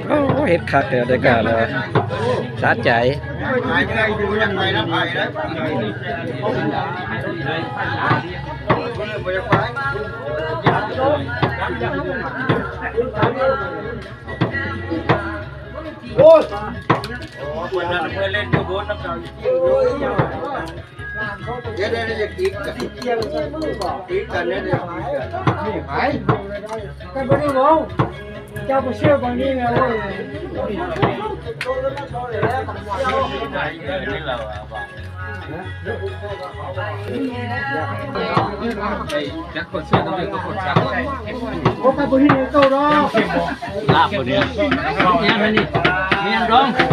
ໂອ້ ເຮັດຄັກແທ້ ໄດ້ກາແລ້ວ ສະໃຈ. ໂອ້ຍ ດຽວໆ ຢ່າຕິດກັນ ຕິດກັນ ດຽວໆ ນີ້ໃຜ ກັນບໍ່ໄດ້ເວົ້າ ເຈົ້າບໍ່ເຊື່ອບາງນີ້ແລ້ວເວີຍ. ຈັກຄົນເຊື່ອ ຕ້ອງເລືອກຄົນຊັກ ໂອ້ ກັນບໍ່ເຫັນໂຕດອກ ລາບບໍ່ເດືອ ແມ່ນນີ້ ແມ່ນດອງ.